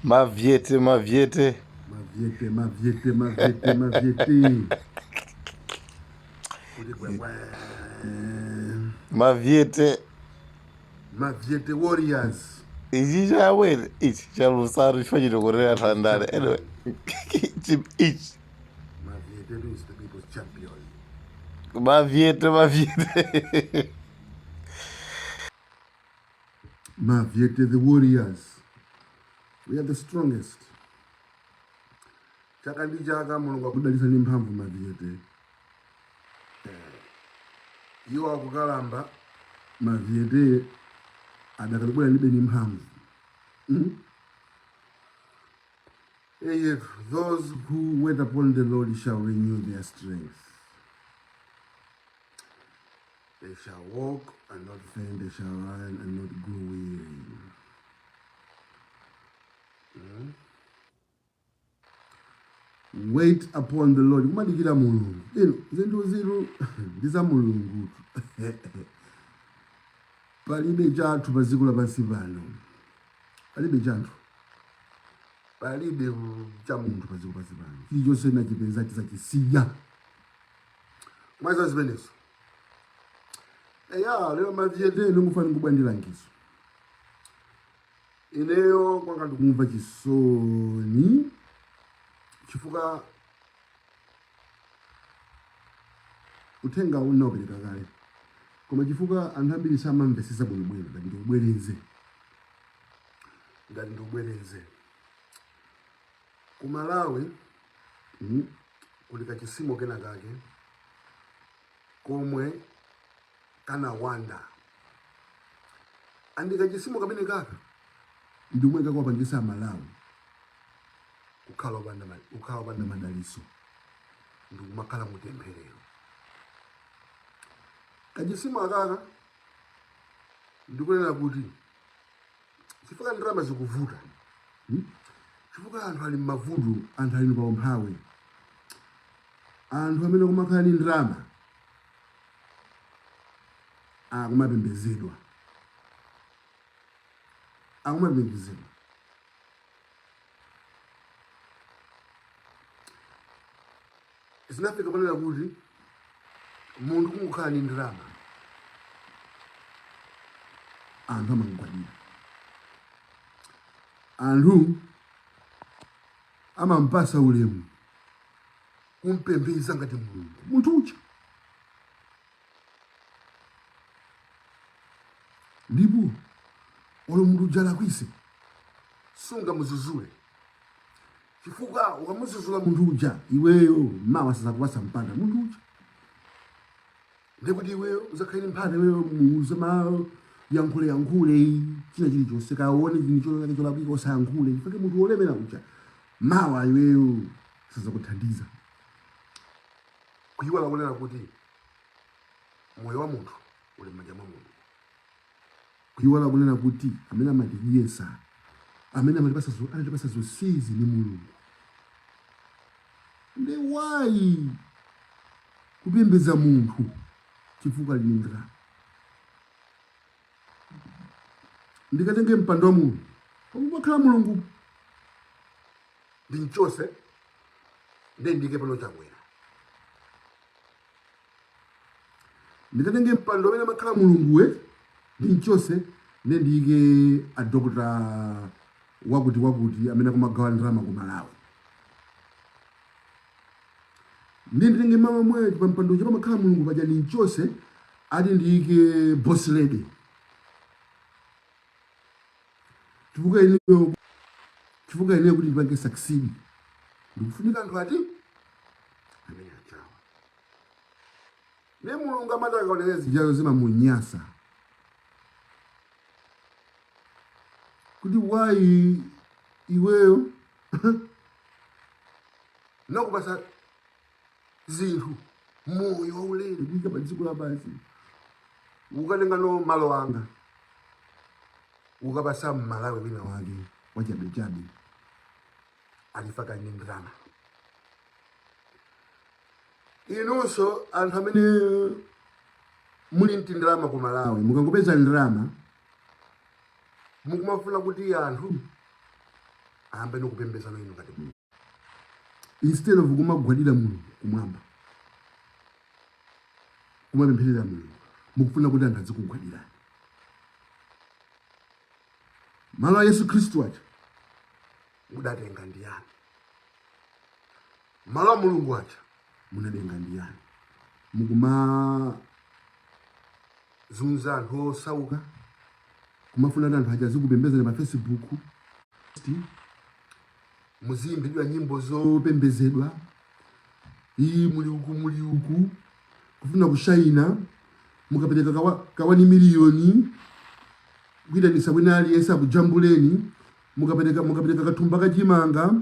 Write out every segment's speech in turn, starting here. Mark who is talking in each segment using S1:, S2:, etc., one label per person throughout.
S1: Mavyete, mavyete.
S2: Mavyete, mavyete, mavyete, mavyete. Kuti gwegwe.
S1: Mavyete.
S2: Mavyete Warriors.
S1: Ichi chawere, ichi chalusaro chifukwa chitokorera thandale. Anyway, ichi ichi.
S2: Mavyete is the people's champion.
S1: Mavyete, mavyete.
S2: Mavyete the Warriors. We are the strongest. Chaka ndi chaka Mulungu akudalitsa ndi mphamvu mavyete. Iwo akukalamba mavyete adakalibwera ndibe ni mphamvu. If those who wait upon the Lord shall renew their strength. They shall walk and not faint, they shall run and not grow weary. Wait upon the Lord. Kumadikira Mulungu. Ino, zinthu ziru ndi za Mulungu. Palibe chathu pa dziko lapansi pano. Palibe chathu. Palibe cha munthu pa dziko lapansi pano. Chilichonse nachipeza tizachisiya. Mwaza zimenezo. Eya, lero mavyete ndingofuna ndingobwera ndi langizo. Ineyo kwanga ndikumva chisoni chifukwa uthenga unaupereka kale, koma chifukwa anthu ambiri samamvetsetsa bwinobwino, ngati ndiubwereze ngati ndiubwereze ku Malawi kuli kachisimo kena kake komwe kanawanda and kachisimo kamene kaka ndikomwe kakuwapangisa Amalawi kukhala opanda madaliso ndikumakhala mutemberero. Kachisimo akaka ndikunena kuti chifukwa ndalama zikuvuta, Chifukwa anthu ali m'mavuto, anthu ali pa umphawi, anthu amene kumakhala ndi ndalama akumapembedzedwa, akumapembedzedwa. Zinafika ponena kuti munthu kungokhala ndi ndalama anthu amamgwadira, anthu amampasa ulemu, kumpembedza ngati Mulungu munthu uja. Ndipo olo munthu uja alakwise sungamuzuzule, chifukwa ukamuzuzula munthu uja iweyo mawa sazakupasa mpata munthu uja, ndikuti iweyo uzakhale ndi mpata iweyo muuze mayankhule yankhule china chilichonse, kaone chinthu chake cholakwika usayankhule, chifukwa munthu wolemera uja mawa iweyo sazakuthandiza. Kuyiwala kunena kuti moyo wa munthu uli m'manja mwa Mulungu, kuyiwala kunena kuti amene amatidyesa, amene anatipasa zonsezi ni Mulungu. Nde why kupembedza munthu chifukwa ali ndi ndalama? Ndikatenge mpando wa Mulungu pomwe pakhala Mulungu ndinchose nde ndike pano Chakwera. Ndikatenge mpando amene amakhala Mulunguwe ndinchose nde ndiyike a Doctor wakuti wakuti amene akumagawa ndalama ku Malawi, nde nditenge malo omwe pa mpando uja pamakhala Mulungu paja ndinchose ati ndiyike boss lady, chifukwa ineyo kuti ndipange succeed ndikufunika anthu ati amene ajawa. Ne Mulungu amati akaonera zijazo zimamunyasa kuti why iweyo nakupasa zinthu moyo waulere kuika pa dziko lapansi, ukatenga no malo anga ukapasa Mmalawi wina wake wachabechabe alifaka ndi ndalama. Inunso anthu amene muli ndi ndalama ku Malawi, mukangopeza ndalama mukumafuna kuti anthu Ayambe nokupembezano inu ngati Mulungu. Instead of kumagwadira Mulungu kumwamba, kumapempherera Mulungu, mukufuna kuti anthu azikugwadirani. Malo a Yesu Khristu aja mudatenga ndi yani? Malo a Mulungu aja munatenga ndi yani? Mukumazunza anthu osauka, kumafuna kuti anthu aja azikupembezani pa Facebook, muziyimbidwa nyimbo zopembezedwa, iyi muli uku muli uku, kufuna kushaina, mukapereka kawani miliyoni kuyitanisa wina aliyense akujambuleni, mukapereka kathumba kachimanga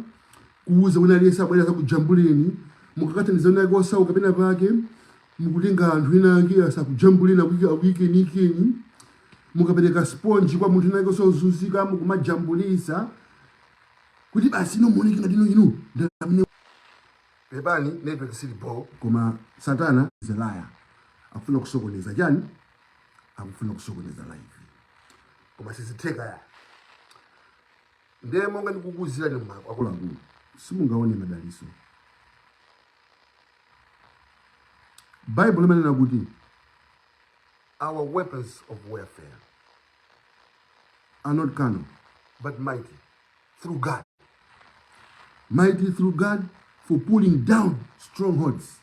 S2: kuuza wina aliyense abwere azakujambuleni, mukakathandiza wina ake osauka pena pake mukutenga anthu ena ake asakujambuleni, akuyikenikeni, mukapereka sponge kwa munthu ena ake osazunzika mukumajambulisa kuti basi ino muoneke ngati ino inu ndi amene. Pepani, network sili bho. Koma Satana is a liar. Akufuna kusokoneza chani? Akufuna kusokoneza live, koma sizitheka ya. Ndiye monga ndikukuuzirani akuluakulu, simungaone madaliso. Bible limanena kuti our weapons of warfare are not carnal but mighty through God, mighty through God for pulling down strongholds,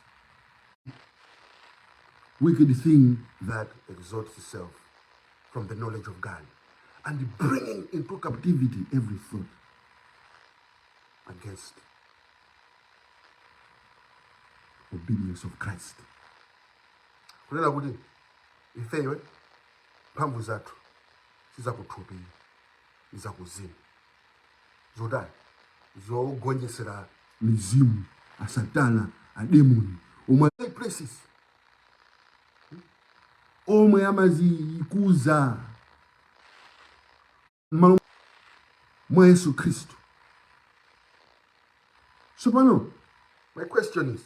S2: wicked thing that exalts itself from the knowledge of God, and bringing into captivity every thought against obedience of Christ. Kunena kuti ifeyo mphamvu zathu sizakuthupi, zakuzimu, zotani, zogonjesera mizimu asatana, ademoni omwe places omwe amazikuza m'malo mwa Yesu Khristu. Tsopano my question is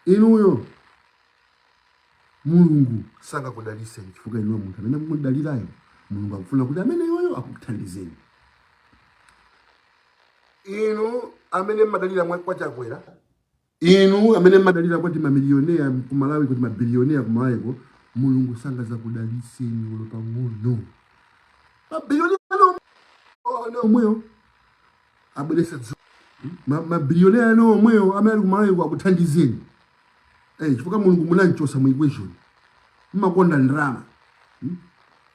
S2: inuyo Mulungu sangakudaliseni chifukwa inuyo munthu amene mukumudalirayo, Mulungu akufuna kuti amene iwoyo akuthandizeni. Inu amene mmadalira kwa Chakwera, inu amene mmadalira kwati mamilioneya ku Malawi, kuti mabilioneya ku Malawiko, Mulungu sangazakudaliseni olo pang'ono. Mabilioneya omweyo abwerese mabilioneya anu omweyo amene ali ku Malawiko akuthandizeni. Chifukwa Mulungu munamchosa mu equation. Mmakonda ndalama.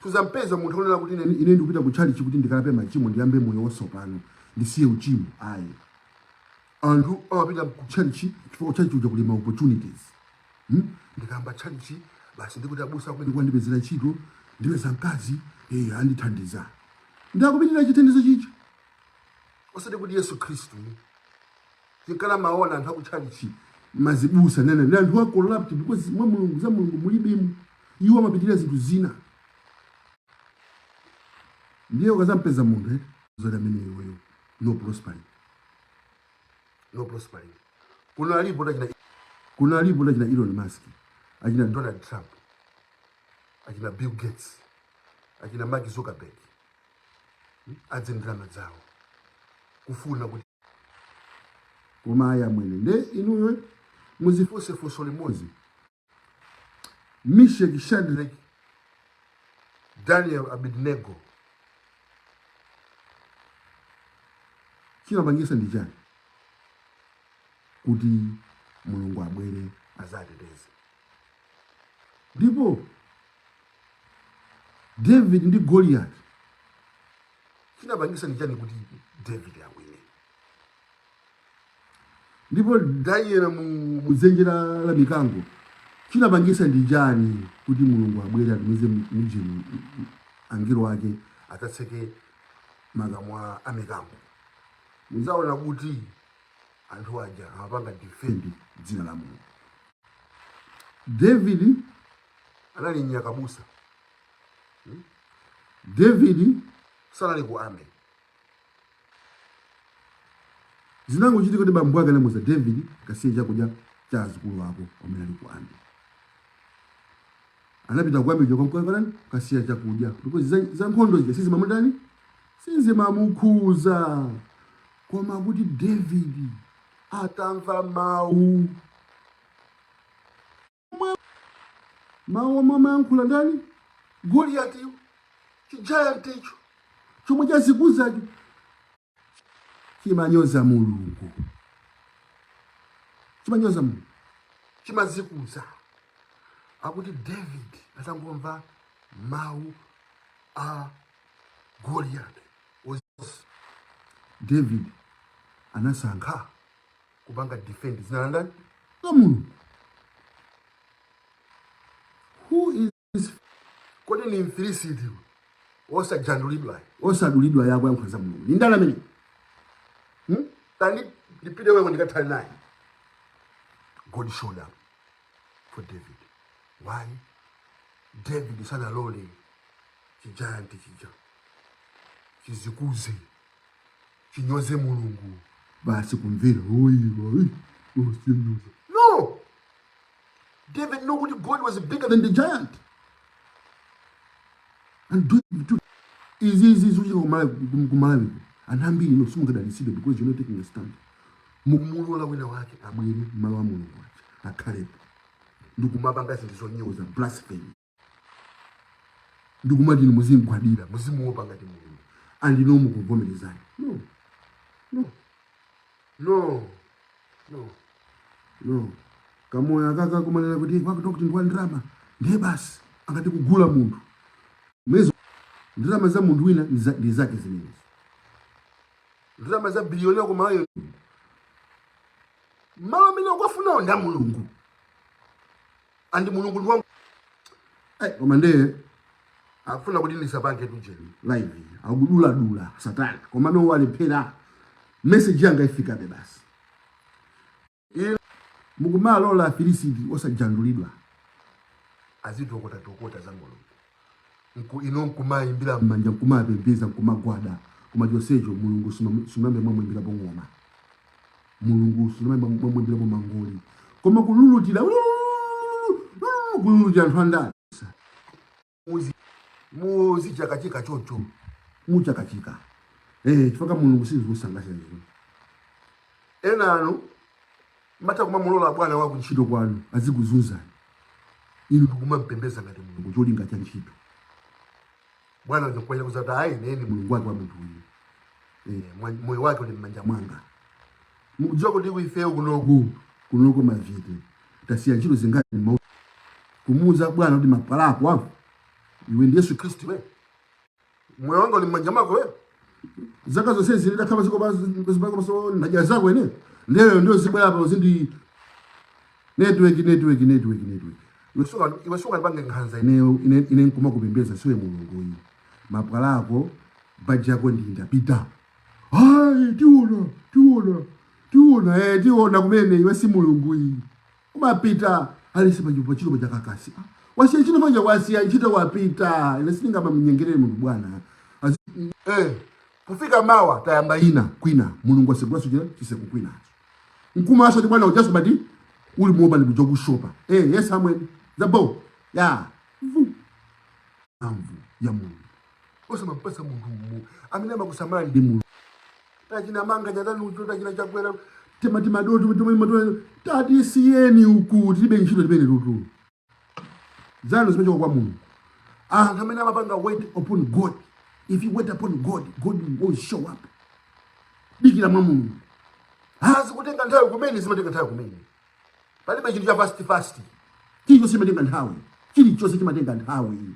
S2: Tuzampeza munthu akunena kuti ine ndikupita ku chalichi kuti ndikalape machimo, ndiyambe moyo watsopano, ndisiye uchimo. Ayi, anthu amapita ku chalichi chifukwa ku chalichi kuja kuli ma opportunities. Ndikamba chalichi basi ndikuti abusa kumene kwandipezera ntchito, ndipeza mkazi, andithandiza, ndakupitirira chithandizo chicha, osati kuti Yesu Khristu. Tinkana maona anthu akutchalichi, mazibusa nene ndi anthu a corrupt, because mwa Mulungu, za Mulungu mulibemo. Iwo amapitirira zinthu zina. Ndiye ukazampeza munthu zoti amene iwoyo no prospering, no prospering. Kuno alipo tachina Elon Musk, achina Donald Trump, achina Bill Gates, achina Mark Zuckerberg, adze ndalama zawo kufuna kuti. Koma ayi amwene, nde inuyo muzifunse funso limodzi: Meshach, Shadrach, Daniel, Abednego, chinapangisa ndi chani kuti Mulungu abwere azateteze? Ndipo David ndi Goliath, chinapangisa ndi chani kuti David awine? Ndipo Daniel mu mudzenje la mikango, chinapangisa ndi chani kuti Mulungu abwere atumize mujeni angelo ake adzatseke makamwa a mikango? Muzaona kuti anthu aja amapanga defend dzina la Mulungu. David anali mnyakabusa. David sanali ku army. Zinangochitika kuti bambo ake anamuuza David, kasiye chakudya cha azukulu ako amene ali ku army. Anapita kwa mijo kwa kasiya chakudya because za nkhondo zija sizimamutani, sizimamukhuza. Koma kuti David atamva mawu, mawu omwe amayankhula ndani? Goliati, chigiant icho chomwe chazikuzacho chimanyoza Mulungu, chimanyoza Mulungu, chimazikuza. Akuti David atangomva mawu a Goliath, David anasankha kupanga defend dzina la ndani? La Mulungu. Who is, kodi ni Mfilisiti osajandulidwa, osadulidwa yakuyankhula za Mulungu ni ndani amene? Hmm? Tani ndipite wewe ndikathane naye. God showed up for David. Why? David sanalole chigiant chija chizikuze, chinyoze Mulungu, basi kumvera oyiwa osinyoza. No, David knew kuti God was bigger than the giant. And do do izi zikuchitika kumalawi. Anthu ambiri ino simungadalitsidwe because you're not taking a stand. Mukumulola wina wake abwere mmalo wa Mulungu aja, akhalepo ndikumapanga zinthu zonyoza, blasphemy, ndikumati inu muzimgwadira, muzimuopa ngati Mulungu, and ino mukuvomerezani. No, no, no, no, no. Kamoyo akaka kumanena kuti wakuti kuti ndi wa ndalama, ndiye basi akati kugula munthu mezo ndalama za munthu wina ndi zake zimenezi, ndalama za biliyoni kumayo malo amene akuwafunawo ndi a Mulungu, and Mulungu ndi wangu. Koma ndiye akufuna kuti ndisapange tujeni live, akuduladula satana, koma no, walephera. Message yanga ifikabe basi. Mukumalola Afilisiti osajandulidwa azitokotatokota za Mulungu, nku ino nkumayimbira m'manja, nkumapembeza, nkumagwada, koma chonsecho Mulungu sunambe mwamwimbirapo ng'oma, Mulungu sunambe mwamwimbirapo mangoli, koma kululutira, kululutira anthu andale. Muzichakachika choncho, muchakachika chifukwa Mulungu sizikusangalatsa izo. Ena anu mata kumamulola bwana wa kuntchito kwanu azikuzunzani, inu ndikumampembeza ngati Mulungu, cholinga cha ntchito. Bwana nikukwenya kuzati ayi, neni Mulungu wake wa munthu uyu, moyo wake uli m'manja mwanga. Mukudziwa kuti ifeyo kunoko mavite tasiya ntchito zingati kumuuza bwana kuti mapwala ako apo, iwe ndi Yesu Khristu, we moyo wanga uli m'manja mwako we, zaka zonse zili ndakhala ziko ndadya zako ine, ndeyo ndio zibwera pa zindi network, network, network, network. Iwe suka pange nkhanza ine nkumakupembeza, siwe Mulungu uyu. Mapwala ako, baji yako ndi ndapita. Ayi, tiona, tiona, tiona, tiona kumene. Iwe si Mulungu iyi. Umapita alisi pa chilo pachakakasi. Ah, wasiya ntchito manja, wasiya ntchito, wapita. Ine sindingamamnyengerere munthu bwana. Kufika mawa tayamba ina kwina, Mulungu asegulaso chira chiseko kwinacho, nkumaso ti bwana ujaso bati uli muopa ndi kuja kushopa. Yes, amweni zabo ya vu amvu ya Mulungu osamampasa munthu mu amene amakusamala ndi Mulungu. Tachina manga chatani ucho, tachina Chakwera, timati madoto timati tati siyeni uku, tilibe ntchito timene tutu zanu zimachoka kwa Mulungu. Anthu amene amapanga wait upon God, if you wait upon God, God will show up. Dikira mwa Mulungu. Zikutenga nthawi kumene, zimatenga nthawi kumene, palibe chinthu cha fast fast. Chilichonse chimatenga nthawi, chilichonse chimatenga nthawi.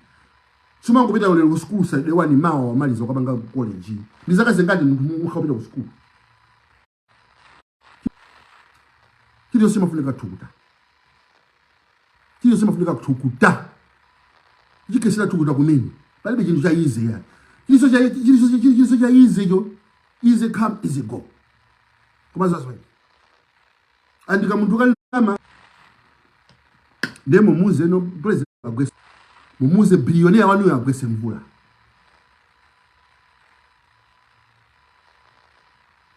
S2: Sumangopita lero ku sukulu Saturday wani, mawa wamaliza ukapanga college. Ndi zaka zingati munthu mukapita ku sukulu? Chilichonse chimafunika thukuta, chilichonse chimafunika thukuta, chikesera thukuta kumene. Palibe chinthu cha easy ya chilichonse cha easy cho, easy come, easy go. Koma zazimene andika munthu kalama ndiye mumuze no president agwese, mumuze billionaire wanuyo agwese mvula,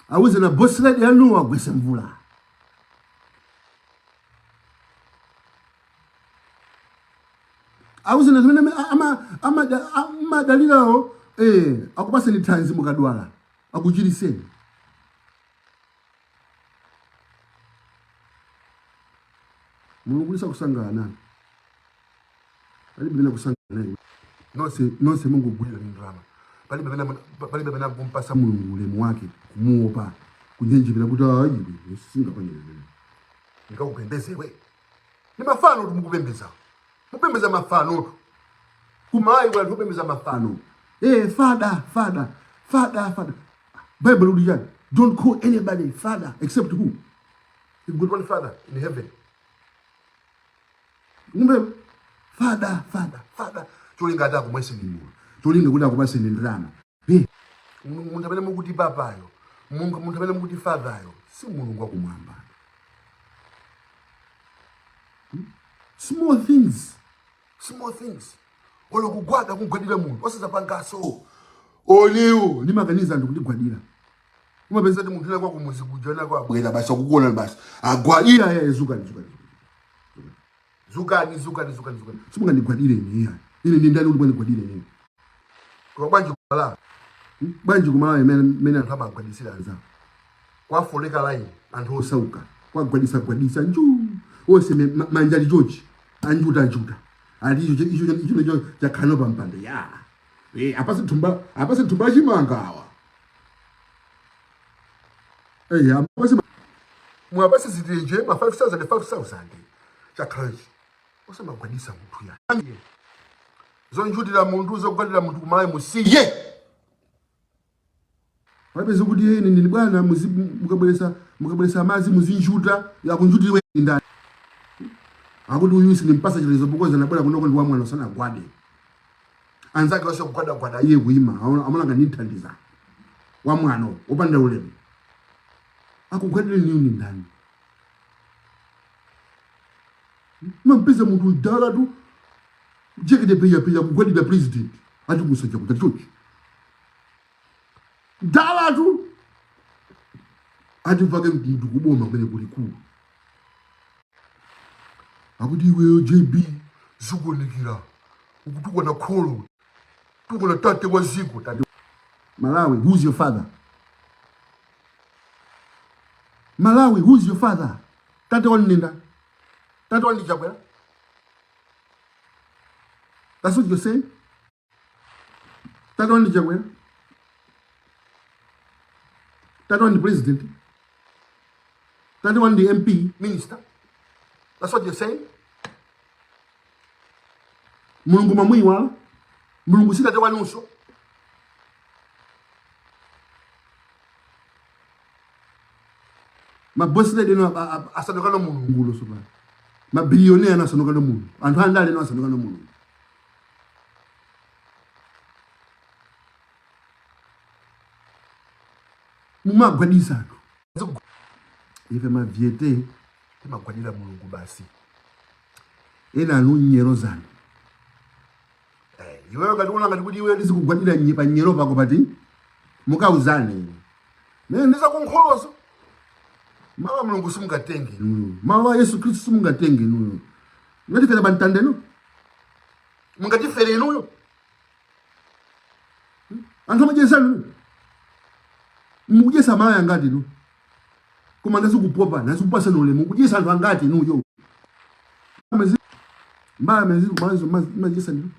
S2: auze na boss lady yanuyo agwese mvula. Auzeni zimene amadalirawo, akupaseni thanzi mukadwala, akuchiriseni. Mulungu lisakusangalala nanu, palibe pena kusangalala naye. Nonse nonse mungogwira ndi ndalama, palibe pena, palibe pena kumpasa Mulungu ulemu wake, kumuopa, kunjenjemera kuti ayi, singapange zimene ndikakupembezewe. Ndi mafano tu mukupembeza, mupembeza mafano tu kumayi kwa anthu opembeza mafano. Father, father, father, father. Bible kuti chani? Don't call anybody father except who? You've got one father in heaven. Kumbe father, father, father, cholinga ati akumweseni mowa, cholinga kuti akupaseni ndalama. Munthu amene mukuti papayo, munthu amene mukuti fatheryo, si Mulungu wakumwamba. Small things, small things, olo kugwada, kugwadira munthu osazapangaso olewo ndimakaniza anthu kundigwadira. Umapeza kuti munthu kwa kumuzi kuja nako abwera basi, akukuona basi agwadira ya zukani, zukani, zukani, zukani, zukani, zukani. Simungandigwadire ine iya. Ine ndi ndani kuti mwandigwadire ine? Koma bwanji kumalawi? Bwanji kumalawi mene anthu amagwadisira anzawo, kwafoleka line anthu osauka, kwagwadisa gwadisa nju onse, manja ali chochi, anjuta anjuta, ali icho icho icho icho chakhano pa mpando ya apase thumba, apase thumba chimanga awa, apase mwapase zitenje ma 5000 5000 chakhalachi, osamagwadisa munthu ya zonjutira munthu, zogwadira munthu kumalawi musiye. Wapeza kuti ine ndini bwana, mukabweresa amazi muzinjuta, yakunjutiriwe ndani? Akuti uyu sinimpasa chilolezo because anabwera kunoko ndi wamwana, usanagwade. Anzake onse kugwadagwada, iye kuima, amona ngandithandiza wamwano wopanda ulemu. Akugwadire niyo ni ndani? Mampeza munthu mdala tu, jekete peyapeya, kugwadira president, ati musaja kuta chochi, mdala tu, ati mpake ndikuboma kumene kulikulu. Akuti iweyo JB zikuonekera ukutukwana kholo, tukwana tate wa ziko, tate. Malawi, who's your father? Malawi, who's your father? Tate wanu ndi ndani? Tate wanu ndi Chakwera? That's what you're saying? Tate wanu ndi Chakwera? Tate wanu ndi president? Tate wanu ndi MP, minister? That's what you're saying? Mulungu mwamuiwala? Mulungu si tate wanunso? Mabosi lady eno asandukano Mulungu loso pano, mabiliyonea eno asandukano Mulungu, anthu andale eno asandukano Mulungu. Mumagwadisa anthu, ife mavyete timagwadira Mulungu basi. Ena anu nyero zanu. Iweyo ngati uona ngati kuti iweyo ndizikugwadira pa nyero pako pati, mukauzane mene ndizakunkholozo. Malo a Mulungu simungatenge inuyo, malo a Yesu Khristu simungatenge inuyo. Mungatifere pa mtandeno? Mungatifere inuyo? Anthu amadyesa inuyo, mukudyesa Malawi angati inu? Koma ndazikupopa, ndazikupasani ulemu. Mukudyesa anthu angati inuyo? Mbalame zili kumalawizo madyesa ndinu?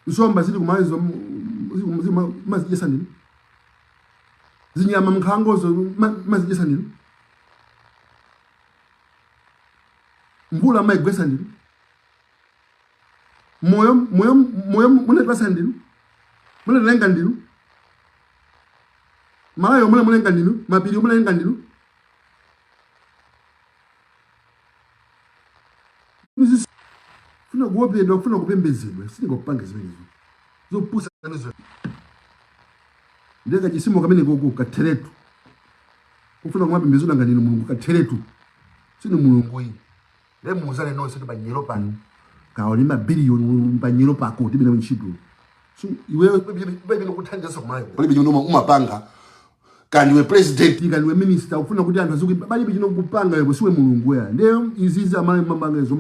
S2: Nsomba zili kumalawizo mazidyesa ndinu? Zinyama mnkhalangozo mazidyesa ndinu? Mvula maigwesa ndinu? Moyo, moyo, moyo munatipasa ndinu, munatilenga ndinu. Malawi omwe mulenga ndinu, mapiri mulenga ndinu. Funa kuopedwa, kufuna kupembedzedwa, sindingakupanga zimenezo zopusa zanuzo. Ndiye kachisimo kamene koko katheretu, kufuna kumapembedzedwa ngati inu Mulungu, katheretu. Sinu Mulungu iyi. Ndiye muuzane nonse kuti panyero pano kawa ni mabiliyoni, panyero pako tibena ntchito. So iweyo palibe kuthandiza kumalawi, palibe chimene umapanga. Kandi iwe president, kandi iwe minister, ufuna kuti anthu azikuimba, palibe chino kupanga iwe, siwe Mulungu ya. Ndiye izizi amalawi mapanga izo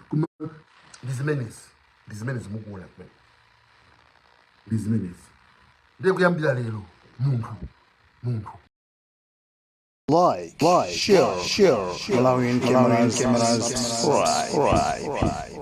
S2: kuma Ndi zimenezi, ndi zimenezi mukuona kumene, ndi zimenezi. Ndiye kuyambira lero munthu munthu.
S3: Like, share, Malawian cameras, subscribe.